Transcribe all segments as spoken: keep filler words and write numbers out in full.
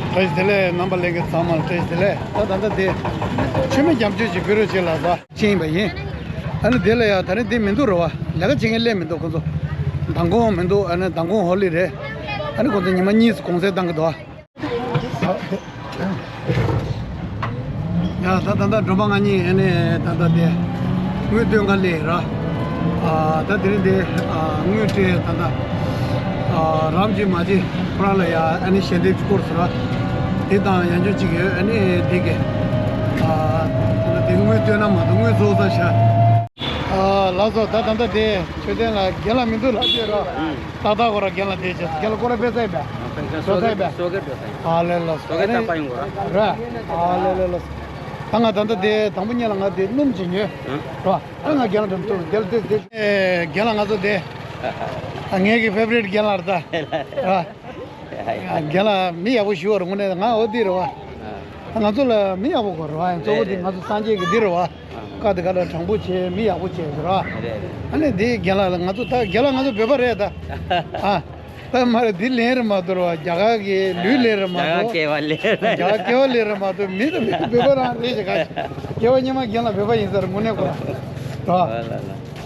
བཀྲ་ཤིས་བདེ་ལེགས། རྣམ་པ་ལྷན་རྒྱས་ཚང་མར་བཀྲ་ཤིས་བདེ་ལེགས། ད་ད་ལྟ་དེ་མཆོད་མེ་རྒྱབ་བཅོས་ཅིག་ཕུལ་རོགས་བྱེད་ལགས་སོ། ཅན་ཡིན་པ་ཡིན། ཨ་ནི་དེ་ལ་ཡ་ད་རིང་དེ་མི་འདུག་རེད་བ། ལས་ཀ་བྱེད་མཁན་སླེབས་མི་འདུག་ཁོ་ཚོ། མདང་དགོང་མི་འདུག་ཨ་ནི་མདང་དགོང་ཧོ་ལི་རེད། ཨ་ནི་ཁོ་ཚོ་ཉི་མ་གཉིས་གུང་སེང་བཏང་གི་འདུག་བ། ཡ་ད་ད་ལྟ་སྒྲོལ་མ་ང་གཉིས་ཨ་ནི་ད་ལྟ་དེ་དངུལ་སྟོན་ག་སླེབས་ར། ཨ་ད་དེ་རིང་དེ་ཨ་དངུལ་སྤྲད་ད་ལྟ་ཨ་རམ་གྱི་མ་གྱི་ཁོ་རང་ལ་ཡ་ཨ་ནི་ཞལ་འདེབས་ཀྱི་སྐོར་ཟེར་ར། དེ་དང་ཡང་ཅུང་གཅིག་ཡོད། ཨ་ནི་དེ་གི་ཨ་ད་ལྟ་དེ་དངུལ་སྟོན་ན་མ་གཏོགས་དངུལ་རྫོགས་ཚར་ཤག་ཨ་ལགས་སོ། ད་ད་ལྟ་དེ་མཆོད་རྟེན་ལ་རྒན་ལགས་མི་འདུག་ལབ་ཀྱི་ཡོད་ར། ཏག་ཏག་ཁོ་ར་རྒན་ལགས་དེ་བྱས། རྒན་ལགས་སྐོར་ར་ཕེབས་ཚར་ཡིན་པས། འགྲོ་ཚར་ཡིན་པས། སོ་གེ་འགྲོ་ཚར་ཡིན། ཨ་ལེ་ལགས་སོ། སོ་གེ་ད་པ་ཡོང་གོ་ར། ར། ཨ་ལེ་ལེ་ལགས་སོ། ད་ང་ད་ལྟ་དེ་དང་པོ་ཉིད་ལ་ང་དེ་སྣུམ་ཅིག་ཉོས། ཨ། ར། ད་ང་རྒན་ལགས་འགྲོ་འདུག་རྒན་ལགས་དེ་དེ། ཨེ་རྒན་ལགས་ང་ཚོ་དེ། ཨ་ངའི་གི་ཕེ་ཝ་རིཊ་རྒན་ལགས་རེད་ད། ར། རྒན་ལགས་མི་ཡག་པོ་ཞེ་པོ་རེད། དངོས་གནས་ང་འོ་འདི་རེད་བ། ང་ཚོ་ལ་མི་ཡག་པོ་དགོས་རེད་བ། གཙོ་བོ་དེ་ང་ཚོ་སངས་རྒྱས་ཀྱི་འདི་རེད་བ། བཀའ་དེ་ག་ལ་དྲང་པོ་བྱས། མི་ཡག་པོ་བྱས་ཟེར་བ། ཨ་ནི་དེ་རྒན་ལགས་ལ་ང་ཚོ་ད་རྒན་ལགས་ང་ཚོ་བོད་པ་རེད་ད། ཨ། ད་མ་རེད། འདི་ལན་རེད་མ་གཏོགས་རེད་བ། རྒྱ་གར་གྱི་ལུས་ལན་རེད་མ་གཏོགས། རྒྱ་གར་སྐྱེ་བ་ལན་རེད། རྒྱ་གར་སྐྱེ་བ་ལན་རེད་མ་གཏོགས། མི་དང་མི་བོད་པ་རང་ལས་བྱེད་ག་ཞིག་སྐྱེ་བ་སྔོན་མ་རྒན་ལགས་བོད་པ་ཡིན་ས་རེད། དངོས་གནས་ཁོ་ར། ཨ་ལ་ལ།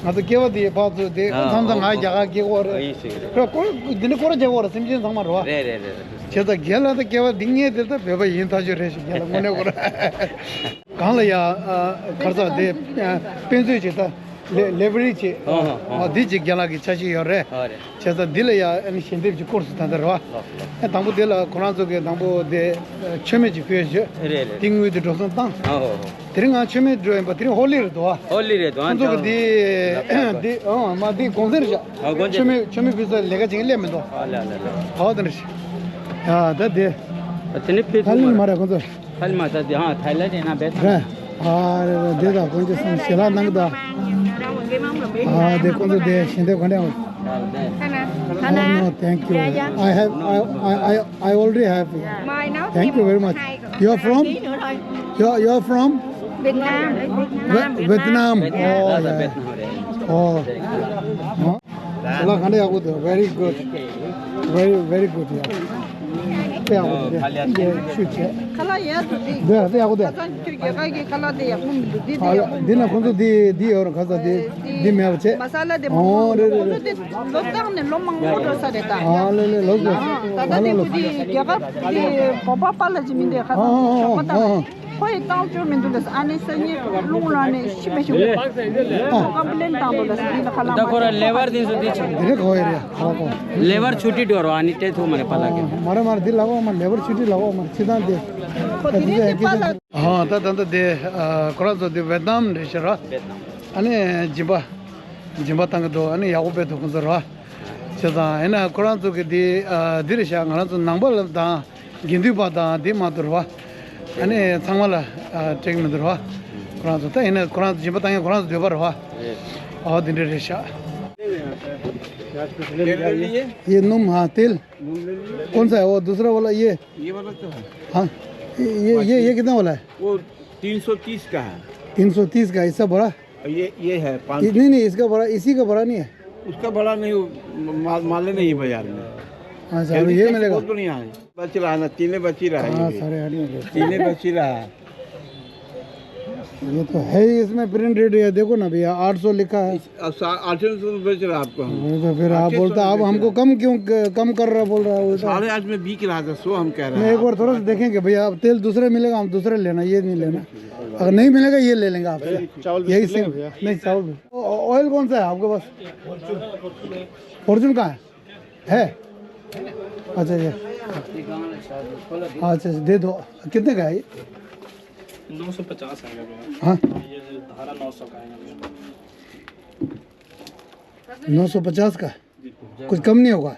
ང་ཚོ་སྐྱེ་བ་དེ་ཕར་ཚུར་དེ་ཨ་མཚམས་མཚམས་ང་རྒྱ་གར་སྐྱེ་གི་ཡོད་རེད། ཨ་ཡིན་ཞིག་རེད། ཁོ་འདི་ནི་སྐོར་ར་རྒྱག་གི་ཡོད་རེད། སེམས་ཅན་ཚང་མ་རེད་བ། རེད་རེད་རེད་རེད། བྱས་ཙང་རྒན་ལགས་དང་སྐྱེ་བ་འདི་སྔོན་དེ་ད་བོད་པ་ཡིན་ཐག་ཆོད་རེད་ཞིག་རྒན་ལགས་དངོས་གནས་ཁོ་ར། གང་ལ་ཡ་ཨ་ག་རེ་ཟེར་དེ་ཨ་དཔེ་མཛོད་ཅིག་ད་ལེ་ལེ་བྷ་རི་ཅིག་ཨོ་ཧོ་ཧོ། ཨ་འདི་ཅིག་རྒན་ལགས་ཀྱི་ཆ་ཤས་ཡོད་རེད། ཨ་རེད། བྱས་ཙང་འདི་ལ་ཡ་ཨ་ནི་ཞལ་འདེབས་ཀྱི་སྐོར་ཟེར་ད་ལྟ་རེད་བ། ལགས་ལགས། ཨ་དང་པོ་དེ་ལ་ཁོ་རང་ཚོ་གིས་དང་པོ་དེ་ཨ་མཆོད་མེ་ཅིག་ཕུལ་ཞུ། རེད་རེད། དེ་དངུལ་དེ་འགྲོ་སོང་བཏང་། ཨ་ཧོ་ཧོ། དེ་རིང་ང་མཆོད་མེ་འགྲོ་ཡིན་པ། དེ་རིང་ཧོ་ལི་རེད་འདུག་བ། ཧོ་ལི་རེད་འདུག་ཨ་ཁོང་ཚོ་གི་ཅང་དེ་ལབ་དགོས། དེ་ཨང་མ་དེ་གུང་སེང་རེད་ཤག་ཨ་གུང་སེང་། མཆོད་མེ་མཆོད་མེ་ཕུལ་ས་ལས་ཀ་བྱེད་མཁན་སླེབས་མི་འདུག་ཨ་ལ་ལ་ལ། ཨོ་དེ་འདྲ་ཞིག་ཡ་ད་དེ། དེ་ནི་ཕུལ་ཐུབ་མ་རེད། ཐ་ལི་མ་རེད་ཁོང་ཚོ། ཐ་ལི་མ་ད་དེ་ཨང་ཐའི་ལེན་ཌི་ཡིན་ན་བས་ཐ་རེད། ཨ་རེད་རེད། དེ་ད་ཁོང་ཚོ་སང་ཞལ་ལག་གནང་གི་འདུག་ཨ་དེ་ཁོང་ཚོ་དེ་ཞལ་འདེབས་ག་འདྲ། Oh, no, thank you. Yeah, yeah. I have, I, I, I, I already have. Mine now. Thank you very much. You're from? You're, you're from? Vietnam. Vietnam. Vietnam. Vietnam. Oh, yeah. Oh. Huh? ལགས་ག་འདྲ་ཡག་པོ་འདུག Very good. Very, very good, yeah. དཔེ་ཡག་པོ་འདུག་ཁ་ལག་ཡག་ཤུ་ཆེ། ཁ་ལག་ཡག་འདུག་འདི། འདི་དཔེ་ཡག་པོ་འདུག་ཁ་སང་ཁྱོད་རྒྱ་གར་གྱི་ཁ་ལག་དེ་ཡག་པོ་མི་འདུག་འདི་དེ་ཡག་པོ་འདུག་འདི་ན་ཁོང་ཚོ་འདི་འདི་ཡོད་རེད། ཁ་ས་འདི་འདི་མེད་པ་བྱས། མ་ས་ལ་དེ་མང་པོ་འདུག་ཨོ་རེད་རེད་ཁོང་ཚོ་རེད། དེ་ལོ་བཏང་ནས་ལོ་མང་པོ་འགྲོ་ས་རེད་ད། ཨ་ལེ་ལེ་ལོ་ཟེར། ད་ལྟ་དེ་ཁོ་དེ་རྒྱ་གར་དེ་བོད་པ་པཱ་ལགས་ཅིག་མི་འདུག་ཁ་སང་ཞོགས་པ་བཏང་། ཁོ་ཡི་བཏང་བཅུག་མི་འདུག་ལབ། ཨ་ནི་སང་ཉིན་རླུང་ལངས་ནས་ཤི་མ་བྱུང་། ཨ་ཀམ་པི་ལེན་བཏང་འདུག་ལབ། འདི་ལ་ཁ་ལག་ད་ཁོ་ར་ལེ་བར་དེ་ཚོ་དེ་ཆགས། འདི་རེད་ཁོ་ཡི་རེད། ཁོ་ཁོ་ལེ་བར་ཆུ་ཊི་འགྲོ་རོགས། ཨ་ནི་སྤྲད་ཐུབ་མ་རེད་པཱ་ལགས་ཀྱིས། མ་རེད་མ་རེད། འདི་ལབ་དགོས་མ་རེད། ལེ་བར་ཆུ་ཊི་ལབ་དགོས་མ་རེད། ཁྱེད་ཚང་དེ་ཁོ་དེ་རིང་གི་པཱ་ལགས། ཨ་ད་ད་ད་དེ་ཁོ་རང་ཚོ་དེ་ཝེ་ཏི་ནམ་རེད་ཤག་ར། ཝེ་ཏི་ནམ། ཨ་ནི་སྦྱིན་པ་སྦྱིན་པ་བཏང་གི་འདུག་ཨ་ནི་ཡག་པོ་དཔེ་འདུག་ཁོང་ཚོ་ར། བྱས་ཙང་ཡིན་ན་ཁོ་རང་ཚོ་གི་དེ་འདི་རེད་ཤག་ང་རང་ཚོ་ནང་པ་ལ་དང་། དགེ་འདུན་པ་དང་འདི་མ་གཏོགས་རེད་བ། ཨ་ནི་ཚང་མ་ལ་ཨ་སྤྲད་ཀྱི་མི་འདུག་རེད་བ། ཁོ་རང་ཚོ་ད་ཡིན་ན་ཁོ་རང་ཚོ་སྦྱིན་པ་བཏང་མཁན་ཁོ་རང་ཚོ་འདོད་པ་རེད་བ། ཨོ་དེ་འདྲ་རེད་ཤག ये नून, हाँ, तेल। कौन सा है वो? दूसरा वाला, ये? ये वाला तो है। हाँ। ये, ये, ये, ये कितना वाला है? वो तीन सौ तीस का है। तीन सौ तीस का, इससे बड़ा? ये, ये है पाँच सौ। नहीं, नहीं, इसका बड़ा, इसी का बड़ा नहीं है? उसका बड़ा नहीं, वो मा-, माल नहीं है बाजार में। अच्छा, अब ये मिलेगा? बहुत बढ़िया है। बच रहा है ना, तीन बच ही रहा है। हाँ, सारे आठ में। तीन बच ही रहा है। ये तो है ही, इसमें प्रिंट रेट है, देखो ना भैया, आठ सौ लिखा है। अब आठ सौ में बेच रहा है आपको हम। वो तो फिर आप बोलता, आप हमको कम क्यों, कम कर रहा बोल रहा है वो तो। साढ़े आठ में बिक रहा था, सो हम कह रहे हैं। नहीं, एक बार थोड़ा सा देखेंगे भैया, अब तेल दूसरे मिलेगा, हम दूसरे लेना, ये नहीं लेना। अगर नहीं मिलेगा, ये ले लेंगे आपसे। चावल बिस्किट लेंगे भैया? नहीं, चावल भी। ऑयल कौन सा है आपके पास? फॉर्चून का है? है? अच्छा, ये। अच्छा, अच्छा, दे दो। कितने का है ये? नौ सौ पचास आएगा भैया। हाँ? ये धारा नौ सौ का आएगा भैया। नौ सौ पचास का? कुछ कम नहीं होगा?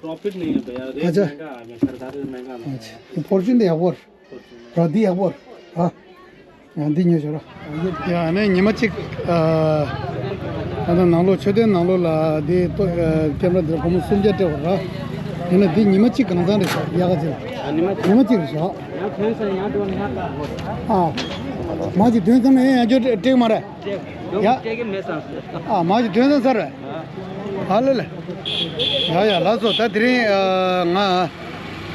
प्रॉफिट नहीं है भैया, रेट महंगा आ गया, खरीदारी महंगा आ गया। अच्छा, ये फॉर्चून दे यार। ར་འདི་ཡག་པོ་ར། ཡང་འདི་ཉོས་བྱོས་ར། ཡ་ཨ་ནི་ཉི་མ་གཅིག་ཨ་ད་ནང་ལོགས་མཆོད་རྟེན་ནང་ལོགས་ལ་འདི་ཏོ་ཨ་ཀེམ་ར་འདི་ལ་སྒོར་མོ་སུམ་བརྒྱ་སྤྲད་པ་ར། ཡིན་ན་འདི་ཉི་མ་གཅིག་གང་ཚང་རེད་ཤག་ཡག་ག་ཚིག་ཉི་མ་གཅིག་རེད་ཤག་ཨ་མ་གཅིག་དོན་ཚང་ནས་ཡང་ཡང་བསྐྱར་སྤྲད་ཀྱི་མ་རེད། ཡ། ཨ་མ་གཅིག་དོན་ཚང་ཚར་རེད། ཨ་ལེ་ལེ། ཡ་ཡ་ལགས་སོ། ད་དེ་རིང་ཨ་ང་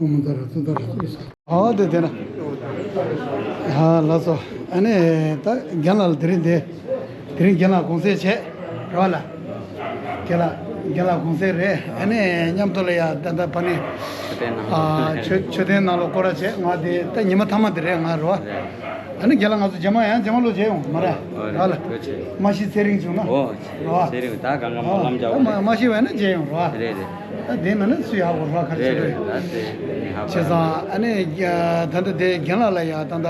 ཨོཾ་ཨ་དར་ཙུ་དར་ཙུ། ཨོ་དེ་དེ་ན། ཧ་ལགས་སོ། ཨ་ནི་ད་རྒན་ལགས་ལ་དེ་རིང་དེ། དེ་རིང་རྒན་ལགས་དགོངས་སེལ་བྱས། རོགས་ལ། རྒན་ལགས་རྒན་ལགས་དགོངས་སེལ་རེད། ཨ་ནི་མཉམ་དུ་ལ་ཡ་ད་ད་ཕ་ནི། མཆོད་རྟེན་ནང་ལ། ཨ་མཆོད་མཆོད་རྟེན་ནང་ལ་སྐོར་ར་བྱས། ང་དེ་ད་ཉི་མ་མཐའ་མ་དེ་རེད། ང་རོ། རེད། ཨ་ནི་རྒན་ལགས་ང་ཚོ་རྗེས་མ་ཡང་རྗེས་མ་ལོ་མཇལ་ཡོང་མ་རེད། ཨོ་རེད། ར་ལ། ཐུགས་རྗེ་ཆེ། མ་གཞི་ཚེ་རིང་བྱུང་ན། ཨོ་ར། ཚེ་རིང་ད་གང་ག་མ་ལམ་རྒྱག་པ་རེད། མ་གཞི་བས་ན་མཇལ་ཡོང་ར། རེད་རེད། ད་དེ་མ་ནི་སུ་ཡག་པོ་ར་ཁ་རེད་ཆེ་རེད། རེད། ད་དེ་ཧ་བྱས་ཙང་ཨ་ནི་ད་ལྟ་དེ་རྒན་ལགས་ལ་ཡ་ད་ལྟ་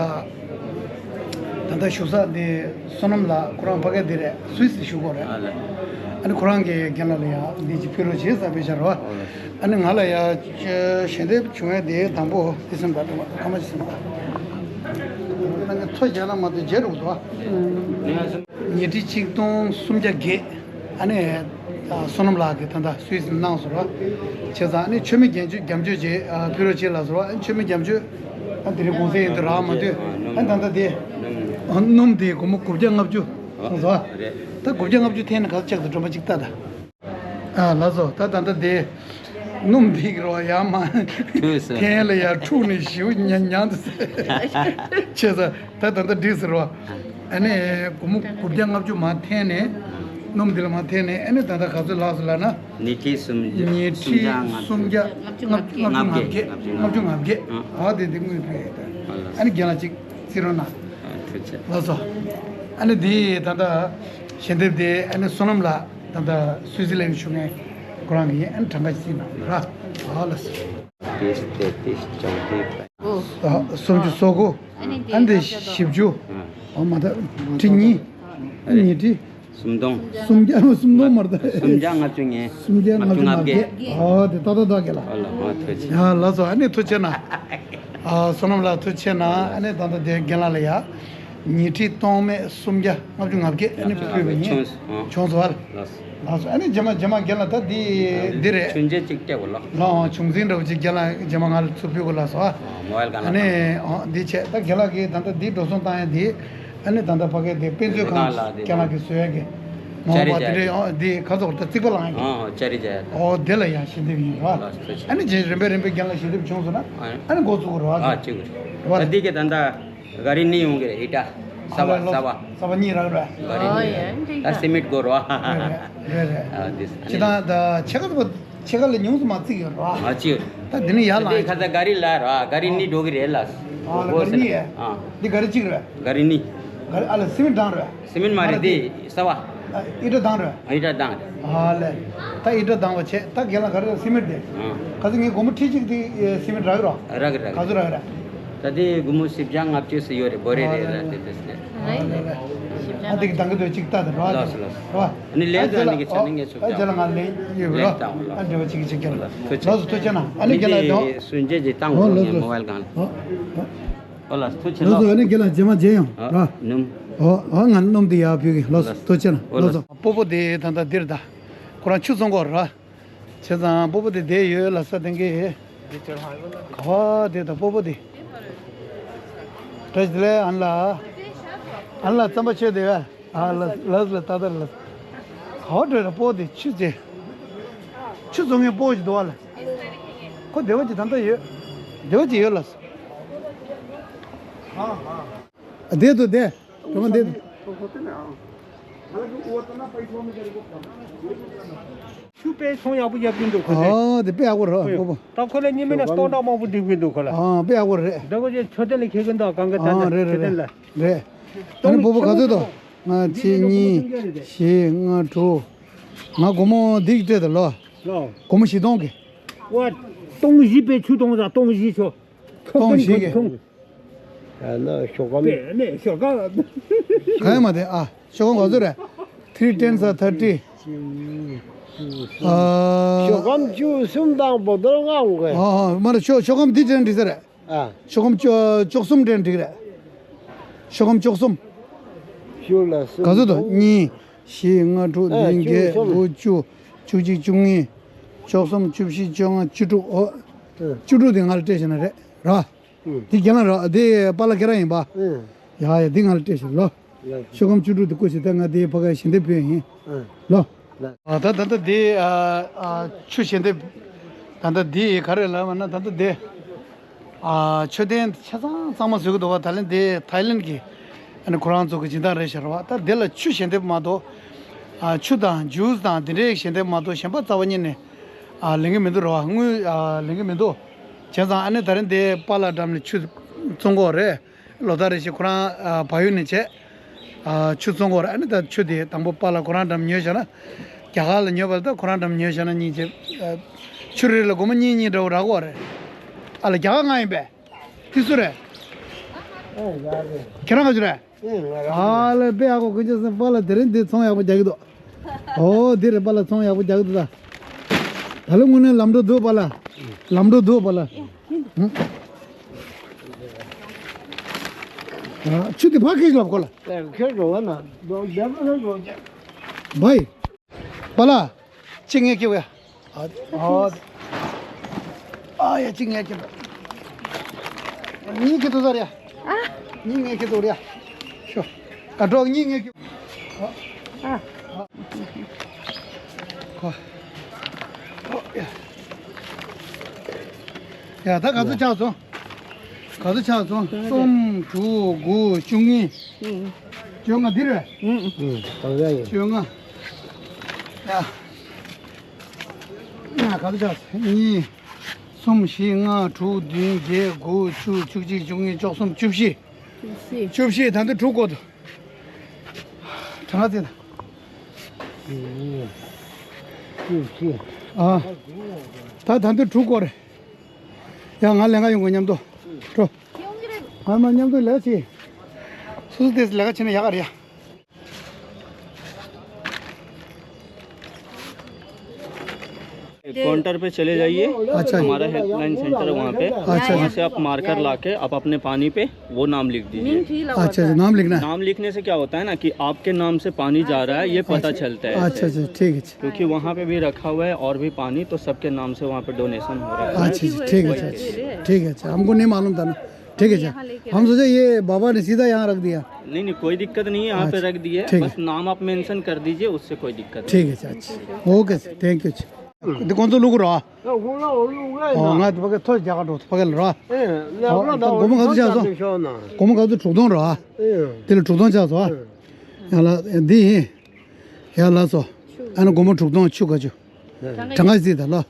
ད་ལྟ་བཞུགས་ས་དེ་བསོད་ནམས་ལགས་ཁོ་རང་ཕ་གི་དེ་རེད། སུད་སི་བཞུགས་གོ་རེད། ཨ་ལ། ཨ་ནི་ཁོ་རང་གིས་རྒན་ལགས་ལ་ཡ་འདི་ཅིག་ཕུལ་རོགས་བྱེད་ཟེར་བས་བྱ་རོ། ཨོ་ལ། ཨ་ནི་ང་ལ་ཡ་ཞལ་འདེབས་བྱུང་བའི་དེའི་དང་པོ་དེ་སེམས་དང་སྤྲོ་བ་ཁ་མ་ཅི་སེམས་དང་། ཨ་ནི་ཐོ་རྒྱལ་ལ་མ་དེ་རྗེས་རུག་དོ། ཉིས་ཁྲི་ཆིག་སྟོང་སུམ་བརྒྱ་བརྒྱད། ཨ་ནི་བསོད་ནམས་ལགས་ཀྱིས་ད་ལྟ་སུད་སི་གནང་སོང་ར། བྱས་ཙང་ཨ་ནི་མཆོད་མེ་རྒྱན་མཆོད་རྒྱ་མཆོད་ཅིག་ཕུལ་རོགས་བྱེད་ལ་སོང་ར། ཨ་ནི་མཆོད་མེ་རྒྱ་མཆོད། ཨ་དེ་རིང་གུང་སེང་ཡིན་དུས་རག་མ་འདུག་ཨ་ནི་ད་ལྟ་དེ་སྣུམ་དེ་སྒོར་མོ་དགུ་བརྒྱ་ལྔ་བཅུ་སོང་ཙང་། རེད། ད་དགུ་བརྒྱ་ལྔ་བཅུ་འཐེན་ནས་ག་ཚོད་ཆགས་འདུག་སྒྲོམ་པ་གཅིག་ལྟ་ད། ཨ་ལགས་སོ། ད་ད་ལྟ་དེ་སྣུམ་འདི་གི་རོ་ཡ་མ་འཐེན་ལ་ཡ་འཁྲུག་ནས་ཞིའུ་ཉ་ཉང་དུ་ཆེ་ས། ད་ད་ལྟ་འགྲིག་ཟེར་རོ། ཨ་ནི་སྒོར་མོ་དགུ་བརྒྱ་ལྔ་བཅུ་མ་འཐེན་ནས། སྣུམ་འདི་ལ་མར་ཐེངས་ནས་ཨ་ནི་ད་ལྟ་ག་ཚོད་ལྷག་སོང་ལབ་ན། ཉི་ཁྲི་སུམ་ཉི་ཁྲི་སུམ་བརྒྱ་ལྔ་བཅུ་སུམ་བརྒྱ་ལྔ་བཅུ་ལྔ་བརྒྱད། ལྔ་བཅུ་ལྔ་བརྒྱད། ལྔ་བཅུ་ལྔ་བརྒྱད། ཨ། ཨ་དེ་འདི་དངུལ་ཕུལ་ཡོད་ད། ཨ་ལ། ཨ་ནི་རྒན་ལགས་ཅིག་བརྩི་རོགས་གནང་། ཨ། ཐུགས་རྗེ་ཆེ། ལགས་སོ། ཨ་ནི་འདི་ད་ལྟ་ཞལ་འདེབས་དེ་ཨ་ནི་བསོད་ནམས་ལགས་ད་ལྟ་སུའི་ཙི་ལན་ཞུ་མཁན་ཁོ་རང་གིས་ཨ་ནི་གྲངས་ཀ་ཅིག་བརྩིས་གནང་ར། ཨ་ལགས་སོ། ཏིས་ཏེ་ཏིས་ཅང་ཏེ། ཨ། སུམ་ཅུ་སོ་དགུ། ཨ་ནི་འདི་བཞི་བཅུ། ཨ་མ་ད་ཁྲི་གཉིས། ཨ་ཉི་ཁྲི། སུམ་སྟོང་། སུམ་བརྒྱ་སུམ་སྟོང་མར་ད། སུམ་བརྒྱ་ལྔ་བཅུ་ཉེ། སུམ་བརྒྱ་ལྔ་བཅུ་ང་བརྒྱད། ཨ་དེ་ཏག་ཏག་ཏག་གེ་ལ། ཨོ་ལ་ཨོ་ཐུགས་རྗེ་ཆེ། ཡ་ལགས་སོ། ཨ་ནི་ཐུགས་རྗེ་གནང་། ཨ་བསོད་ནམས་ལགས་ཐུགས་རྗེ་གནང་། ཨ་ནི་ད་ལྟ་དེ་རྒན་ལགས་ལ་ཡ། ཉི་ཁྲི་སྟོང་མེད་སུམ་བརྒྱ་ལྔ་བཅུ་ང་བརྒྱད། ཨ་ནི་ཕུལ་བ་ཡིན། བྱུང་སོང་། བྱུང་སོང་བ། ལགས་སོ། ལགས་སོ། ཨ་ནི་རྗེས་མ་རྗེས་མ་རྒན་ལགས་ད་འདི་འདི་རེད། ཆུང་ཆེ་གཅིག་སྤྲད་དགོས་ལོ། ལགས་འོང་། བྱུང་འཛིན་འདྲ་བོ་ཅིག་རྒན་ལགས་རྗེས་མ་ང་ལ་ཚུར་ཕུལ་དགོས་ལགས་སོ། ཨ། མོ་བལ་གང་ལ། ཨ་ནི་ཨོ་འདི་བྱས་ད་རྒན་ལགས་ཀྱིས་ད་ལྟ་འདི་འགྲོ་སོང་བཏང་ཡ་འདི། ཨ་ནི་ད་ལྟ་ཕ་གི་དེ་དཔེ་མཛོད་ཁང་། ལགས་ལགས། དེ་རྒན་ལགས་ཀྱིས་བཟོ་ཡ་གི་མ་འོངས་པ་དེ་འདྲའི། ཨོ་འདི་ཁ་སོག་ད་རྩིག་པ་ལངས་ཡ་གི། ཨོ་ཅ་རི་ཅ་ཡ། ཨོ་དེ་ལ་ཡང་ཞལ་འདེབས་ཡིན་ར། ལགས་སོ། ཨ་ནི་རྗེས་རིམ་པས་རིམ་པས་རྒན་ལགས་ཞལ་འདེབས་བྱུང་སོང་ན། ཨ་ནི་འགོ་ཚུགས་དགོས་ར། ཨ་ཅིག་ར། ད་འདི་གི་ད་ལྟ། ག་རི་གཉིས་ཡོང་གི་རེད། ཨི་ཊ། ས་བ། ས་བ། ས་བ་གཉིས་རག་རེད། ག་རི་གཉིས། ཨོ་ཡ། ད་སི་མེན་ཊི་དགོས་རེད་བ། རེད་རེད་རེད། ཨ་འདི་ཨ་ནི་ཅི་ད་ད་ཕྱེད་ཀ་ཕྱེད་ཀ་ལས་ཉུང་སུ་མ་བརྩིགས་ཡོད་རེད་བ། ཨ་ཅི་ཡོད། ད་འདི་ནི་ཡར་ལངས། འདི་ཁ་ཚ་ག་རི་ལ་རེད་བ། ག་རི་གཉིས་འགྲོ་གི་རེད་ལ། ཨ་ལ་ག་རི་གཉིས་ཡ། ཨ་འདི་ག་རི་གཅིག་རེད། ག་རི་གཉིས། ག་རི་ཨ་ལ་སི་མེན་ཊི་བཏང་རེད། སི་མེན་ཊི་མ་རེད། འདི་ས་བ། ཨ་ཨི་ཊ་བཏང་རེད། ཨི་ཊ་བཏང་རེད། ཨ་ལས། ད་ཨི་ཊ་བཏང་བ་བྱས། ད་རྒན་ལགས་ག་རེ་སི་མེན་ཊི་དེ། ཨ། ག་ཚོད་ངས་སྒོར་མོ་ཁྲི་གཅིག་དེ་སི་མེན་ཊི་རག་གི་རོ། རག་གི་རག་གི། ག་ཚོད་རག་གི་རེད། ད་དེ་སྒོར་མོ་བཞི་བརྒྱ་ལྔ་བཅུ་ཙམ་ཡོད་རེད། བོ་རེ་རེད་ལ་དེ་དེ་སི་ལེ། ཨ་ལས་ལས། ཨ་དེ་གི་འདང་གི་འདོད་ཅིག་ལྟ་དེ་རོ། ལགས་སོ་ལགས་སོ། རོ། ཨ་ནི་ལས་ཨ་དོན་ནི་གི་ཆ་ནི་ངས་ཚུགས་ཨ་རྒྱ་ལ་ང་ལས་ཡོད་རོ། ལས་བཏང་བ་ལགས། ཨ་འབྲེལ་བ་གཅིག་གཅིག་རྒྱ་ལ། ཐུགས་རྗེ་ཆེ། ལགས་སོ། ཐུགས་རྗེ་ཆེ་གནང་། ཨ་ནི་རྒན་ལགས་དོ། སུན་ཅེ་ཅེ་བཏང་། ཨོ་གོང་ལགས་ངས་སོ། མོ་བལ་གང་། ཨོ་ཨོ། ཨོ་ལགས་ཐུགས་རྗེ་ཆེ་ལགས་སོ། ལགས། ཨ་ནི་རྒན་ལགས་རྗེས་མ་མཇལ་ཡོང་། ཨ་ར། སྣུམ། ཨོ་ཨོ་ང་སྣུམ་དེ་ཡར་ཕུལ་གི། ལགས་སོ། ཐུགས་རྗེ་ཆེ་གནང་། ཨོ་ལགས་སོ། སྤོ་བོ་དེ་ད་ལྟ་འདིར་ད། ཁོ་རང་ཆུ་བཙོང་གོ་ར། བྱས་ཙང་སྤོ་བོ་དེ་བསྡད་ཡོད་ལ་ས་དེང་གི། ག་བ་དེ་ད་སྤོ་བོ་དེ། བཀྲ་ཤིས་བདེ་ལེགས་ཨ་ལ། ཨ་ལ་རྩམ་པ་མཆོད་དེ་ཡ། ཨ་ལ་ལ་ལ་ཏ་ཏ་ལ། ག་བ་འགྲོ་ཡ་སྤོ་བོ་དེ་ཆུ་ཚེ། ཆུ་བཙོང་མཁན་སྤོ་བོ་ཞིག་འདུག་བ་ལ། ཁོ་བདེ་བ་ཅིག་ད་ལྟ་ཡོད། བདེ་བ་ཅིག་ཡོད་ལ། བསྡད་འདུག་བསྡད། གྲོགས་མོ་བསྡད་འདུག་ཆུ་དཔེ་ཚོང་ཡག་པོ་རྒྱབ་ཀྱི་འདུག་ཁོ་ཚོས། ཨ་དེ་དཔེ་ཡག་པོ་རེད་སྤོ་བོ། ད་ཁོ་ལ་གཉིས་མིན་ན་སྟོང་ཕྲག་མང་པོ་སྒྲིག་གི་འདུག་ཁོ་ལ། ཨ་དཔེ་ཡག་པོ་རེད། འདི་གོ་ཅན་མཆོད་རྟེན་ལ་འཁེལ་གི་འདུག་གང་གི་ཐད་ནས་མཆོད་རྟེན་ལ། རེད། ཨ་ནི་སྤོ་བོ་ག་ཚོད་འདུག་ལྔ་གཅིག་གཉིས་བཞི་ལྔ་དྲུག་ང་སྒོར་མོ་འདི་སྤྲད་དང་ལོ། ལོ། སྒོར་མོ་བཞི་སྟོང་གི། ཝ། སྟོང་བཞི་པའི་ཆུ་སྟོང་ཟ་སྟོང་བཞི་ཆོ། སྟོང་བཞི་གི། ཐོང་། ཨ་ན་ཤོག་སྒམ། པེ་ནེ་ཤོག་སྒམ། ག་ཡ་མ་དེ་ཨ། ཤོག་སྒམ་ག་ཚོད་རེད། Three tens are thirty། ཨ། ཤོག་སྒམ་བཅུ་གསུམ་དང་བོ་དོར་ལྔ་འོང་གི། ཨ་ཨ་མ་རེད། ཤོག་ཤོག་སྒམ་འདི་དྲན་འགྲིག་ས་རེད། ཨ། ཤོག་སྒམ་བཅུ་བཅུ་གསུམ་དྲན་འགྲིག་རེད། ཤོག་སྒམ་བཅུ་གསུམ། ཤོག་ལ་གསུམ། ག་ཚོད་དོ། གཉིས། བཞི། ལྔ། དྲུག་ཨ། བདུན། བརྒྱད། དགུ། བཅུ། བཅུ་གཅིག་བཅུ་གཉིས། བཅུ་གསུམ། བཅུ་བཞི། བཅོ་ལྔ། བཅུ་དྲུག་ཨོ། ཨ། བཅུ་དྲུག་དེ་ང་ལ་སྤྲད་བཞག་ན་རེད་ར། ཨ། དེ་རྒན་ལགས་ར། དེ་པཱ་ལགས་ཁྱེད་རང་ཡིན་པ། ཨ། ཡ་ཡ་དེ་ང་ལ་སྤྲད་བཞག་ལོ། ཡ། ཤོག་སྒམ་བཅུ་དྲུག་དེ་བཀོལ་བཞག་ད་ང་དེ་ཕ་ག་ཞལ་འདེབས་ཕུལ་ཡིན། ཨ། ལོ། ལ། ཨ་ད་ད་ལྟ་དེ་ཨ་ཨ་ཆུ་ཞལ་འདེབས། ད་ལྟ་དེ་ག་རེ་ལབ་པ་ན་ད་ལྟ་དེ། ཨ་མཆོད་རྟེན་ཆ་ཚང་གཙང་མ་བཟོ་གི་འདུག་བ། ད་ལན་དེ་ཐའི་ལན་གྱི་ཨ་ནི་ཁོ་རང་ཚོ་གི་སྦྱིན་བདག་རེད་ཤག་ར་བ། ད་དེ་ལ་ཆུ་ཞལ་འདེབས་མ་གཏོགས་ཨ་ཆུ་དང་ཇུས་དང་དེ་འདྲའི་ཞལ་འདེབས་མ་གཏོགས་གཞན་པ་རྩ་བ་ཉིད་ནས་ཨ་ལེན་གི་མི་འདུག་ར་བ། དངུལ་ཨ་ལེན་གི་མི་འདུག་བྱས་ཙང་ཨ་ནི་ད་རིང་དེ་པཱ་ལགས་འགྲམ་ནས་ཆུ་བཙོང་གི་ཡོད་རེད། ལོ་ལྟར་རེ་བཞིན་ཁོ་རང་ཨ་བལ་ཡུལ་ནས་བྱས་ཨ་ཆུ་བཙོང་གི་ཡོད་རེད། ཨ་ནི་ད་ཆུ་དེ་དང་པོ་པཱ་ལགས་ཁོ་རང་འགྲམ་ཉོས་བཞག་ན། རྒྱ་གར་ལ་ཉོས་པ་ལ་ད་ཁོ་རང་འགྲམ་ཉོས་བཞག་ན་གཉིས་བྱས། ཨ་ཆུ་རེ་ལ་སྒོར་མོ་གཉིས་གཉིས་འདྲ་བོ་རག་གི་ཡོད་རེད། ཨ་ལ་རྒྱ་གར་ང་ཡིན་པས། དེ་སུ་རེད། ཨེ་ཡ་རེད། ཁྱེད་རང་ག་ཚོད་རེད། ཨེ་ང་རང་། ཨ་ལས་དཔེ་ཡག་པོ་ཀུན་སྤྱོད་སེམས། པཱ་ལགས་དེ་རིང་འདི་ཚོང་ཡག་པོ་རྒྱག་གི་འདུག་ཨོ་འདི་རེད། པཱ་ལགས་ཚོང་ཡག་པོ་རྒྱག་གི་འདུག་ད་ད་ལོ་དངོས་གནས་ལམ་འགྲོ་འདུག་པཱ་ལགས། ལམ་འགྲོ་འདུག་པཱ་ལགས། ཨ་ཆུ་དེ་ཕར་ཁྱེར་ལབ་ཁོ་ལ། ཨེ་ཁྱེར་འགྲོ་བ་ན་འགྲོ་བདེ་པོ་ཁྱེར་འགྲོ་བྱས། བའི། པཱ་ལགས། གཅིག་ངས་ཁྱེར་བས། ཨ་ཨ་ཨ་ཡ་གཅིག་ངས་ཁྱེར་བས། གཉིས་ཁྱེར་དུ་ཟ་རེད། ཨ། གཉིས་ངས་ཁྱེར་དུ་རེད། ཤོ། ཨ་གྲོགས་གཉིས་ངས་ཁྱེར། ཨ། ཨ། ཁོ། ཨོ་ཡ། ཡ་ད་ག་ཚོད་ཆགས་སོང་། ག་ཚོད་ཆགས་སོང་། གསུམ། དྲུག་དགུ། བཅུ་གཉིས། བཅོ་ལྔ་འདི་རེད། ཨུ། ཨུ། གང་ཡ་ཡིན། བཅོ་ལྔ། ཡ། ཡ། ག་ཚོད་ཆགས་སོང་། གཉིས། གསུམ། བཞི། ལྔ། དྲུག་བདུན། བརྒྱད། དགུ། བཅུ། བཅུ་གཅིག་བཅུ་གཉིས། བཅུ་གསུམ། བཅུ་བཞི། བཅུ་བཞི། བཅུ་བཞི། ད་ལྟ་དྲུག་སྐོར་འདུག་གྲངས་ཀ་བརྩིས་དང་། བཅུ་བཞི། ཨ། ད་ད་ལྟ་དྲུག་སྐོར་རེད། ཡ། ང་ལས་ཀ་ཡོང་གི། མཉམ་དུ་འགྲོ། ང་མ་མཉམ་དུ་ལས་བྱེད། སོ་སོ་དེས་ལས་ཀ་བྱེད་ན་ཡག་ག་རེད་ཡ། काउंटर पे चले जाइए। अच्छा। हमारा हेल्पलाइन सेंटर है वहाँ पे। अच्छा। वहाँ से आप मार्कर लाके आप अपने पानी पे वो नाम लिख दीजिए। अच्छा, अच्छा, नाम लिखना है। नाम लिखने से क्या होता है ना कि आपके नाम से पानी जा रहा है, ये पता चलता है। अच्छा, अच्छा, ठीक है। क्योंकि वहाँ पे भी रखा हुआ है और भी पानी, तो सबके नाम से वहाँ पे डोनेशन हो रहा है। अच्छा, अच्छा, ठीक है, अच्छा, अच्छा, ठीक है, अच्छा, हमको नहीं मालूम था ना। ठीक है, अच्छा। हम सोचा ये बाबा ने सीधा यहाँ रख दिया। नहीं, नहीं, कोई दिक्कत नहीं है, यहाँ पे रख दिए, बस नाम आप मेंशन कर दीजिए, उससे कोई दिक्कत नहीं। ठीक है, अच्छा, अच्छा। ओके, अच्छा, थैंक यू, अच्छा। འདི་ཁོང་ཚོ་བླུག་རོགས། ཨོ། ང་ཕ་གི་ཐོ་རྒྱག་ག་འགྲོ། ཕ་གི་ལ་རོགས། ཨེ། ལ་རོགས། ད་སྒོར་མོ་ག་ཚོད་ཆགས་སོང་། སྒོར་མོ་ག་ཚོད། དྲུག་སྟོང་རོགས། ཨེ། དེ་ལ་དྲུག་སྟོང་ཆགས་སོང་། ཨ། ཡ་ལ་འདི་ཡིན། ཡ་ལ་སོ། ཨ་ནི་སྒོར་མོ་དྲུག་སྟོང་ཆུ་ག་ཆུ། གྲངས་ཀ་གཟིགས་དང་ལོ།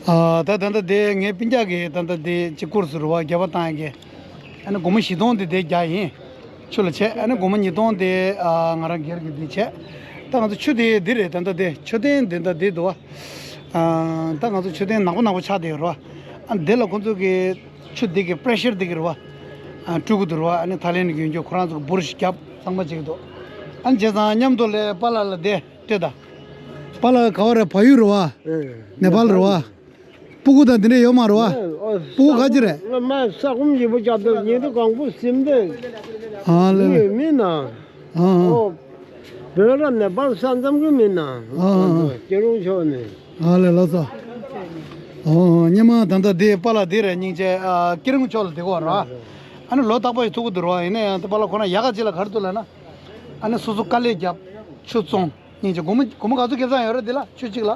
ཨ། ད་ད་ལྟ་དེ་ངའི་སྤུན་ཀྱག་གིས་ད་ལྟ་དེ་གཅིག་བསྐུར་ཟེར་བ། རྒྱབ་པ་བཏང་གི། ཨ་ནི་སྒོར་མོ་བཞི་སྟོང་དེ་དེ་རྒྱག་ཡིན། ཆུ་ལ་བྱས། ཨ་ནི་སྒོར་མོ་ཉིས་སྟོང་དེ། ཨ། ང་རང་སྒེར་གྱི་དེ་བྱས། ད་ང་ཚོ་ཆུ་དེ་འདི་རེད། ད་ལྟ་དེ་མཆོད་རྟེན་དེ་འདྲ་དེ་འདུག་བ། ཨ། ད་ང་ཚོ་མཆོད་རྟེན་ནག་པོ་ནག་པོ་ཆགས་བསྡད་ཡོད་རེད་བ། ཨ། དེ་ལ་ཁོང་ཚོ་གི་ཆུ་དེ་གི་པྲེ་ཤར་དེ་གི་རེད་བ། ཨ། སྤྲུལ་གི་འདུག་རེད་བ། ཨ་ནི་ཐའི་ལེན་གི་ཡོན་ཆབ་ཁོ་རང་ཚོ་གི་འབུར་ཞིག་བརྒྱབ། གཙང་མ་བྱེད་ཀྱི་འདུག་ཨ་ནི་བྱས་ཙང་མཉམ་དུ་ལས་པཱ་ལགས་ལ་དེ་སྤྲད་དང་། པཱ་ལགས་ག་བ་རེད། བལ་ཡུལ་རེད་བ། ཨེ། ནེ་པཱལ་རེད་བ། སྤུ་གུ་དང་དེ་འདྲ་ཡོད་མ་རེད་བ། ཨེ། ཨོ། སྤུ་གུ་ག་ཅི་རེད། ང་མ་ས་ཁོམ་ཡིན་པོ་བརྒྱབ་འདུག་ཉིན་རེ་གང་པོ་ཟིན་འདུག་ཨ་ལེ། མི་མི་ན། ཨ་ཨ། ཨོ། བོད་ར་ནེ་པཱལ་ས་མཚམས་ཀྱི་མི་ན། ཨ་ཨ། སྐྱིད་རོང་ཕྱོགས་ནས། ཨ་ལེ། ལགས་སོ། ཨོ། སྙེ་མ་ད་ལྟ་དེ་པཱ་ལགས་དེ་རེད། སྙིང་རྗེ། ཨ། སྐྱིད་རོང་ཕྱོགས་ལ་བསྡད་ཀྱི་ཡོད་རེད་བ། ཨ་ནི་ལོ་རྟག་པར་ཐུག་གི་འདུག་རེད་བ། ཡིན་ན་ཡང་དེ་པཱ་ལགས་ཁོ་རང་ཡག་ག་ཅིག་ལ་ག་རེ་འདུག་ལབ་ན། ཨ་ནི་སོ་སོ་དཀའ་ལས་བརྒྱབ། ཆུ་བཙོང་། སྙིང་རྗེ། སྒོར་མོ་སྒོར་མོ་ག་ཚོད་ཁེ་བཟང་ཡོད་རེད་འདི་ལ། ཆུ་གཅིག་ལ།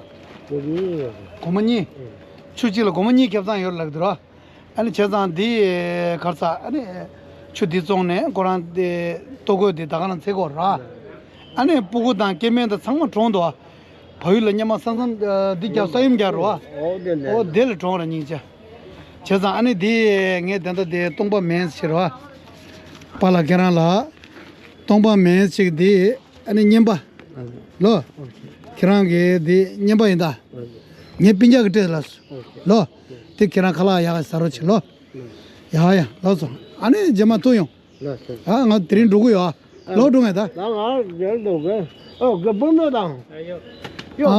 སྒོར་མོ་གཉིས། སྒོར་མོ་གཉིས། ཆུ་གཅིག་ལ་སྒོར་མོ་གཉིས་ཁེ་བཟང་ཡོད་རེད་ལབ་ཀྱི་འདུག་ར། ཨ་ནི་བྱས་ཙང་འདི་གར་ས། ཨ་ནི་ཆུ་འདི་བཙོང་ནས་ཁོ་རང་དེ་ལྟོ་གོས་དེ་ད་ག་རང་འཚོལ་གྱི་ཡོད་རེད་ར། ཨ་ནི་སྤུ་གུ་དང་སྐྱེ་དམན་དང་ཚང་མ་གྲོངས་འདུག་བ། བལ་ཡུལ་ལ་སྙེ་མ་ས་མཚམས། ཨ། འདི་རྒྱབ་ས་ཡོམ་རྒྱག་རེད་བ། ཨོ་དེ་ལས། ཨོ་དེ་ལ་གྲོངས་རེད། སྙིང་རྗེ། བྱས་ཙང་ཨ་ནི་འདི་ངས་དེ་འདྲ་དེ་སྟོང་པ་མེད་ཟེར་བ། པཱ་ལགས་ཁྱེད་རང་ལ་སྟོང་པ་མེད་ཅིག་འདི། ཨ་ནི་རྔན་པ་ལོ། ཁྱེད་རང་གི་འདི་རྔན་པ་ཡིན་ད། ངའི་སྤུན་ཀྱག་གིས་སྤྲད་ལ་ལོ། དེ་ཁྱེད་རང་ཁ་ལག་ཡག་ཟ་རོགས་བྱེད་ལོ། ཡ་ཡ། ལགས་སོ། ཨ་ནི་རྗེས་མ་ཐུག་ཡོང་། ཨ། ང་དེ་རིང་འགྲོ་གི་ཡོད། ཨ། ལོག་འགྲོ་ངེས་ད། ད་ང་རྒྱལ་འདུག་གི། ཨོ། གི་སྤུན་ཟླ་དང་། ཡོ། ཨ།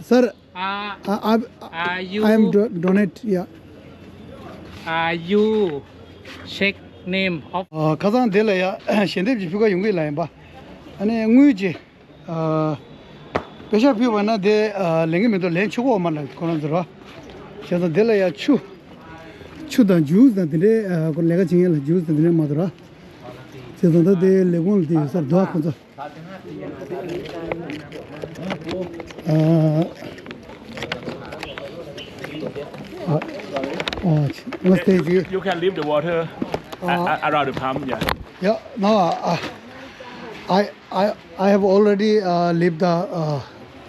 སི་སར། Uh, uh, are you, I am do- donate, yeah. Are you check name of? ཨ། ཁ་སང་དེ་ལ་ཡ་ཞལ་འདེབས་ཀྱི་ཕུལ་ག་ཡོང་གི་ལ་ཡིན་པ། ཨ་ནི་དངུལ་གྱི། ཨ། པེ་ཤག་ཕུལ་བ་ན་དེ། ཨ། ལེན་གི་མི་འདུག་ལེན་ཆོག་གི་ཡོད་མ་རེད་ཁོ་རང་ཚོ་ར། བྱས་ཙང་དེ་ལ་ཡ་ཆུ། ཆུ་དང་ཇུས་དང་དེ་འདྲའི། ཨ། ཁོ་ལས་ཀ་བྱེད་མཁན་ལ་ཇུས་དང་དེ་འདྲའི་མ་གཏོགས་ར། བྱས་ཙང་ད་དེ་ལས་ཁུངས་ལ་དེ་ཡོད་ས་རེད་འདུག་ཁོ་ཚོ། Uh, uh, uh, must take you. You can leave the water a- a- around the pump, yeah. Yeah, no, uh, I, I, I have already, uh, leave the, uh,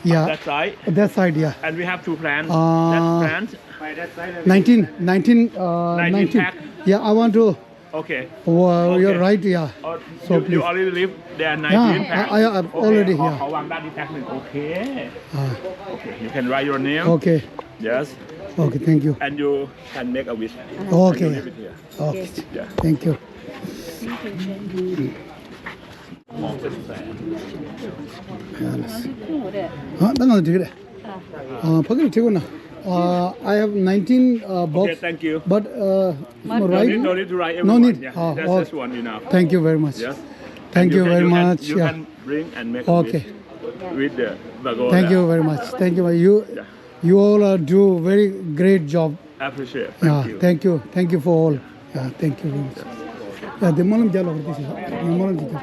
yeah. That side? That side, yeah. And we have two plants. Uh, that plant. Nineteen, nineteen, uh, nineteen nineteen. Pack. Yeah, I want to Okay. Wow, you're right, yeah. Oh, so you, you please already live there, nineteen pack. Yeah, I, I, I'm already here. Okay, ขอ ขอวางด้านนี้แพ็คหนึ่ง โอเค Ah. Okay, you can write your name. Okay. Yes. Okay, thank you. And you can make a wish. Okay. And you leave it here. Okay. Yeah. Thank you. ཡ་ལགས། ཨ། ད་ང་ཚོ་འགྲིག་རེད། ཨ། ཕ་གིར་ཁྲིད་དགོས་ན། ཨ། I have nineteen, uh, box. Okay, thank you. But, uh, no, right? No need, no need to write everyone. No need. Yeah, ah, that's okay. Just one enough. Thank you very much. Yes. Thank you very much. And you can, you can, you can bring and make a wish with the pagoda. Thank you very much. Thank you. You, you all are do very great job. I appreciate. Thank you. Thank you. Thank you for all. Yeah, thank you very much. ཡ། དེ་སྨོན་ལམ་རྒྱག་ལ་བར་དུ་ཞིག་སྨོན་ལམ་ཅིག་རྒྱག་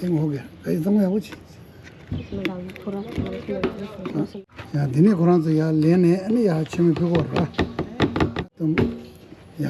ཨེ་ངོ་གེ་ཨེ་གཙང་མ་ཡག་པོ་བྱེད། ཡ་འདི་ནས་ཁོ་རང་ཚོ་ཡར་ལེན་ནས་ཨ་ནི་ཡར་ཆེན་མོ་ཕུལ་གོ་ར། དུམ། ཡ།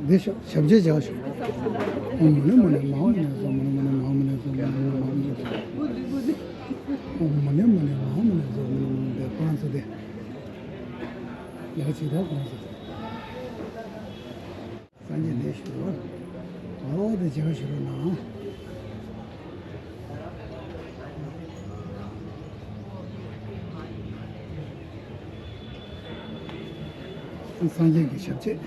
འདི་ཞབས་ཞབས་རྗེས་བྱ་ཞུ། ཨོཾ་མ་ཎི་མ་ཎི་མ་ཧཱ་མ་ཎི་སྭཱ་ཧཱ། མ་ཎི་མ་ཎི་མ་ཧཱ་མ་ཎི་སྭཱ་ཧཱ། མ་ཎི་མ་ཎི་མ་ཧཱ་མ་ཎི་སྭཱ་ཧཱ། ཨོཾ་མ་ཎི་མ་ཎི་མ་ཧཱ་མ་ཎི་སྭཱ་ཧཱ། མ་ཎི་མ་ཎི་མ་ཧཱ་མ་ཎི་སྭཱ་ཧཱ། དེ་ཁོ་རང་ཚོ་དེ་ལས་ཀ་བྱེད་དོ། ཁོ་རང་ཚོ་དེ། སངས་རྒྱས་ལས་ཞུ་རོགས། འོ་དེ་བྱེད་པ་ཞུ་རོགས་གནང་། སངས་རྒྱས་ཀྱི་ཞབས་རྗེས།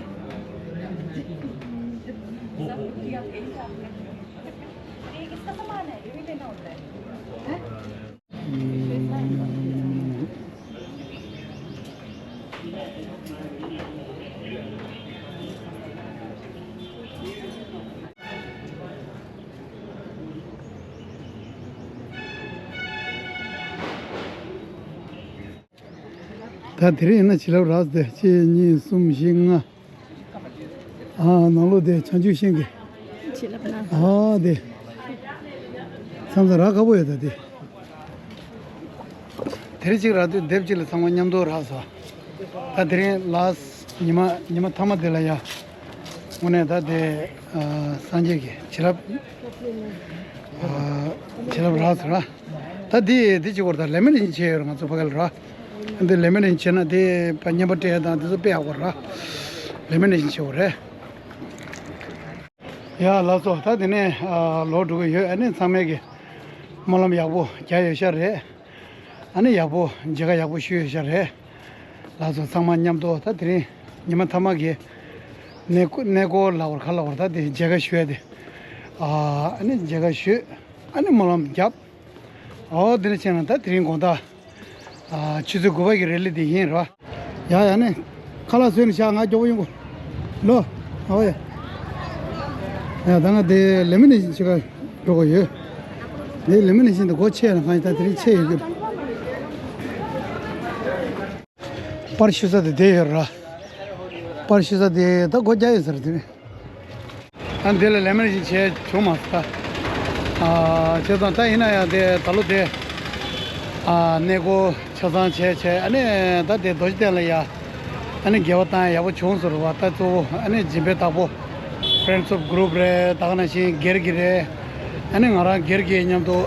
ད་དེ་རིང་ཡིན་ན་བྱིན་རླབས་རག་སྟེ་གཅིག་གཉིས་གསུམ་བཞི་ལྔ། ཨ་ནང་ལོགས་དེ་བྱང་ཆུབ་ཤིང་གི། བྱིན་རླབས་ན། ཨ་དེ། མཚམས་མཚམས་རག་ཁག་པོ་ཡོད་ད་དེ། དེ་རིང་གཅིག་རག་དུས་དེབ་གཅིག་ལ་ཚང་མ་མཉམ་དུ་རག་སོང་། ད་དེ་རིང་ལ་ཉི་མ་ཉི་མ་མཐའ་མ་དེ་ལ་ཡ། དངོས་གནས་ད་དེ་ཨ་སངས་རྒྱས་ཀྱི་བྱིན་རླབས། ཨ་བྱིན་རླབས་རག་སོང་ར། ད་འདི་འདི་བྱེད་དགོས་རེད། ད་ལེ་མི་ནེ་ཤིན་བྱས་ཡོད་རེད། ང་ཚོ་ཕ་གི་ལ་ར། འདི་ལེ་མི་ནེ་ཤིན་བྱས་ན་དེ་ཕ་བརྙན་པར་སྤྲད་དང་དེ་ཚོ་དཔེ་ཡག་པོ་རེད། ལེ་མི་ནེ་ཤིན་བྱེད་དགོས་རེད། ཡ་ལགས་སོ། ད་དེ་ནས་ཨ་ལོག་འགྲོ་གི་ཡོད། ཨ་ནི་ཚང་མས་ཀྱི་སྨོན་ལམ་ཡག་པོ་རྒྱག་ཡོད་ཤག་རེད། ཨ་ནི་ཡག་པོ་མཇལ་ཁ་ཡག་པོ་ཞུས་ཡོད་ཤག་རེད། ལགས་སོ། ཚང་མ་མཉམ་དུ་ད་དེ་རིང་ཉི་མ་མཐའ་མ་གི་གནས་སྐོར་གནས་སྐོར་ལབ་དགོས་རེད་ག་ལབ་དགོས་རེད། ད་དེ་མཇལ་ཁ་ཞུ་ཡ་དེ། ཨ་ཨ་ནི་མཇལ་ཁ་ཞུས། ཨ་ནི་སྨོན་ལམ་བརྒྱབ། ཨོ་དེ་འདྲ་བྱས་ན་ད་དེ་རིང་དགོང་དག་ཨ་ཆུ་ཚོད་དགུ་པ་གི་རེ་ལི་དེ་ཡིན་ར། ཡ་ཡ་ནི། ཁ་ལག་བཟོས་ནས་བཞག་ང་མགྱོགས་པོ་ཡོང་གོ། ལོ། ཨོ་ཡ། ཡ་ད་ང་དེ་ལེ་མི་ནེ་ཤིན་ཅིག་འགྲོ་གོ་ཡོད། དེ་ལེ་མི་ནེ་ཤིན་དེ་སྒོ་ཕྱེ་ན་གང་ཡིན། ད་དེ་རིང་ཕྱེ་ཡོད་གི། པར་ཤུ་ས་དེ་དེ་ཡོད་ར། པར་ཤུ་ས་དེ་ད་སྒོ་རྒྱག་ཡོད་ས་རེད་དེ་ནི། ཨ་འདི་ལ་ལེ་མི་ནེ་ཤིན་བྱས་བྱུང་མ་སོང་ད། ཨ་བྱས་ཙང་ད་ཡིན་ན་ཡང་དེ་ད་ལོ་དེ་ཨ་གནས་སྐོར་ཆ་ཚང་བྱས་བྱས། ཨ་ནི་ད་དེ་རྡོ་རྗེ་གདན་ལ་ཡ་ཨ་ནི་དགེ་བ་བཏང་ཡ་ཡག་པོ་བྱུང་ཟེར་བ། ད་གཙོ་བོ་ཨ་ནི་སྦྱིན་པའི་བདག་པོ་Friends of Group རེད། ད་ག་ནང་བཞིན་སྒེར་གྱི་རེད། ཨ་ནི་ང་རང་སྒེར་གྱི་མཉམ་དུ་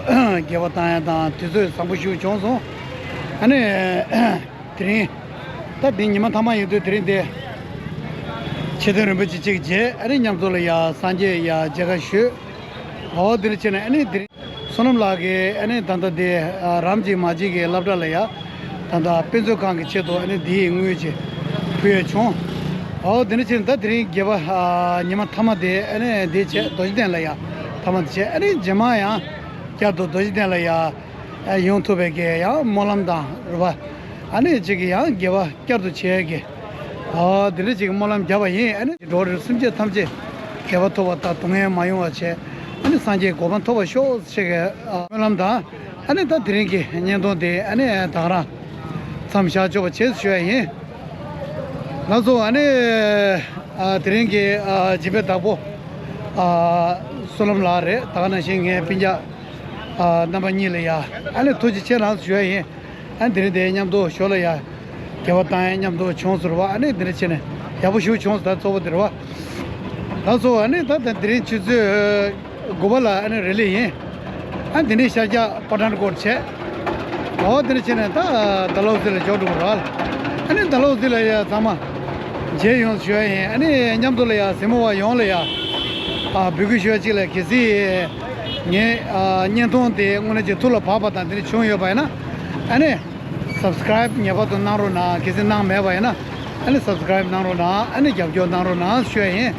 དགེ་བ་བཏང་ཡ་དང་དུས་ཚོད་བཟང་པོ་ཞིག་བྱུང་སོང་། ཨ་ནི། དེ་རིང་། ད་དེ་ཉི་མ་མཐའ་མ་ཡིན་དུས་དེ་རིང་དེ། ཆེ་མཐོང་རིན་པོ་ཆེ་གཅིག་མཇལ། ཨ་ནི་མཉམ་དུ་ལ་ཡ་སངས་རྒྱས་ཡ་མཇལ་ཁ་ཞུས། འོ་དེ་འདྲ་བྱས་ནས་ཨ་ནི་དེ་རིང་བསོད་ནམས་ལགས་ཀྱིས་ཨ་ནི་ད་ལྟ་དེ་རམ་གཅིག་མ་གཅིག་གི་སློབ་གྲྭ་ལ་ཡ་ད་ལྟ་དཔེ་མཛོད་ཁང་གི་ཆེད་དུ་ཨ་ནི་དེའི་དངུལ་ཅིག་ཕུལ་ཡ་བྱུང་། འོ་དེ་འདྲ་བྱས་ནས་ད་དེ་རིང་དགེ་བ་ཉི་མ་མཐའ་མ་དེ་ཨ་ནི་དེ་བྱས། རྡོ་རྗེ་གདན་ལ་ཡ་མཐའ་མ་དེ་བྱས། ཨ་ནི་རྗེས་མ་ཡང་བསྐྱར་དུ་རྡོ་རྗེ་གདན་ལ་ཡ། ཡོང་ཐུབ་པའི་གི་ཡང་སྨོན་ལམ་དང་རེད་པ། ཨ་ནི་གཅིག་གི་ཡང་དགེ་བ་བསྐྱར་དུ་བྱེད་ཀྱི། ཨ་དེ་འདྲ་ཅིག་སྨོན་ལམ་བརྒྱབ་པ་ཡིན། ཨ་ནི་འགྲོ་བ་རིགས་སེམས་ཅན་ཐམས་ཅད་དགེ་བ་ཐོབ་པ་དང་སྡུག་བསྔལ་མ་ཡོང་བ་བྱས། ཨ་ནི་སངས་རྒྱས་གོ་འཕང་ཐོབ་པར་ཤོག་ཅེས་ཀྱི་ཨ་སྨོན་ལམ་དང་། ཨ་ནི་ད་དེ་རིང་གི་བརྙན་ཐུང་དེ་ཨ་ནི་ད་ག་རང་མཚམས་བཞག་ཆོག་པ་བྱེད་ཞུ་ཡ་ཡིན། ལགས་སོ། ཨ་ནི་ཨ་དེ་རིང་གི་ཨ་སྦྱིན་པའི་བདག་པོ་ཨ་བསོད་ནམས་ལགས་རེད། ད་ག་ནང་བཞིན་ངའི་སྤུན་ཀྱག་ཨ་རྣམ་པ་གཉིས་ལ་ཡ་ཨ་ནི་ཐུགས་རྗེ་ཆེ་ལགས་ཞུ་ཡ་ཡིན། ཨ་ནི་དེ་རིང་དེ་མཉམ་དུ་ཞོར་ལ་ཡ་དགེ་བ་བཏང་ཡ་མཉམ་དུ་བྱུང་ཟེར་བ། ཨ་ནི་དེ་འདྲ་བྱས་ནས་ཡག་པོ་ཞིག་བྱུང་ཟེར། ད་གཙོ་བོ་དེ་རེད་པ། ལགས་སོ། ཨ་ནི་ད་ད་དེ་རིང་ཆུ་ཚོད་དགུ་པ་ལ་ཨ་ནི་རེ་ལི་ཡིན། ཨ་ནི་དེ་ནས་ཤར་རྒྱག་པ་ཐན་ཀོཊ་བྱས། འོ་དེ་འདྲ་བྱས་ནས་ད་ཌལ་ཧོ་སི་ལ་འབྱོར་འགྲོ་གི་རེད། ཨ་ནི་ཌལ་ཧོ་སི་ལ་ཡ་ཚང་མ་མཇལ་ཡོང་ཞུ་ཡ་ཡིན། ཨ་ནི་མཉམ་དུ་ལ་ཡ་གཟིགས་མོ་བ་ཡོངས་ལ་ཡ་ཨ་འབོད་སྐུལ་ཞུ་ཡ་གཅིག་ལ། གལ་སྲིད་ངའི་ཨ་བརྙན་ཐུང་དེ་དངོས་གནས་ཀྱི་ཐུགས་ལ་བབས་པ་དང་དེ་འདྲ་བྱུང་ཡོད་པ་ཡིན་ན། ཨ་ནི་སབ་སི་ཀ་རའིབ་ངེས་པར་དུ་གནང་རོགས་གནང་། གལ་སྲིད་གནང་མེད་པ་ཡིན་ན་ཨ་ནི་སབ་སི་ཀ་རའིབ་གནང་རོགས་གནང་། ཨ་ནི་རྒྱབ་སྐྱོར་གནང་རོགས་གནང་ཞུ་ཡ་ཡིན།